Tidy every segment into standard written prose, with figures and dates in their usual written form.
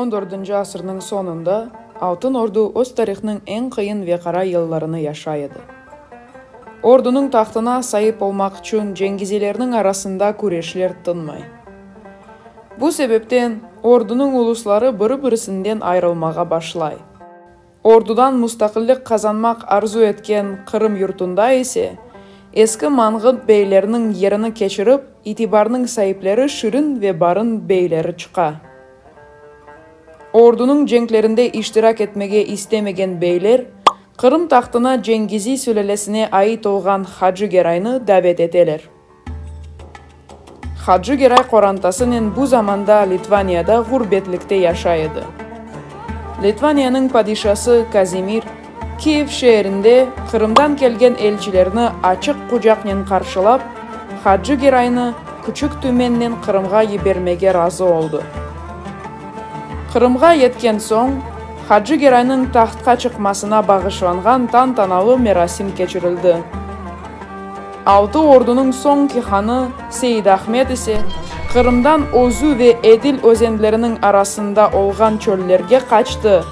On dördünci asırnıñ soñunda Altın Ordu öz tarihniñ eñ qıyın ve qara yıllarını yaşay edi. Ordunıñ tahtına saip olmaq içün Cengiziylerniñ arasında küreşler tınmay. Bu sebepten Ordunıñ ulusları biri-birisinden ayırılmağa başlay. Ordudan mustaqillik qazanmaq arzu etken Qırım yurtunda ise, eski Manğıt beylerniñ yerini keçirip, itibarnıñ saipleri Şirin ve Barın beyleri çıqa. Ordunıñ cenklerinde iştirak etmege istemegen beyler, Qırım tahtına Cengiziy sülâlesine ait olğan Hacı Geraynı davet eteler. Hacı Geray qorantasınen bu zamanda Litvaniyada ğurbetlikte yaşay edi. Litvaniyanıñ padişası Kazimir Kiyev şeerinde Qırımdan kelgen elçilerni açıq qucaqnen qarşılap, Hacı Geraynı küçük tümennen Qırımğa yibermege razı oldı. Qırımğa yetken soñ, Hacı Geraynıñ tahtqa çıqmasına bağışlanğan tantanalı merasim keçirildi. Altı Ordunıñ soñki hanı Seyid Ahmed ise Qırımdan Özü ve Edil özenleriniñ arasında olğan çöllerge qaçtı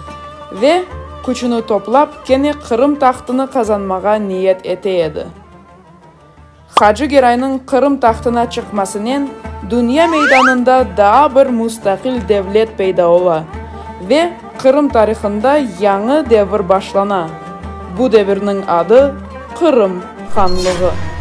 ve küçüni toplap kene Qırım tahtını qazanmağa niyet ete edi. Hacı Geraynıñ Qırım tahtına çıqmasınen dünya meydanında daa bir mustaqil devlet peyda ola ve Qırım tarihında yañı devir başlana, bu devirniñ adı, Qırım hanlığı.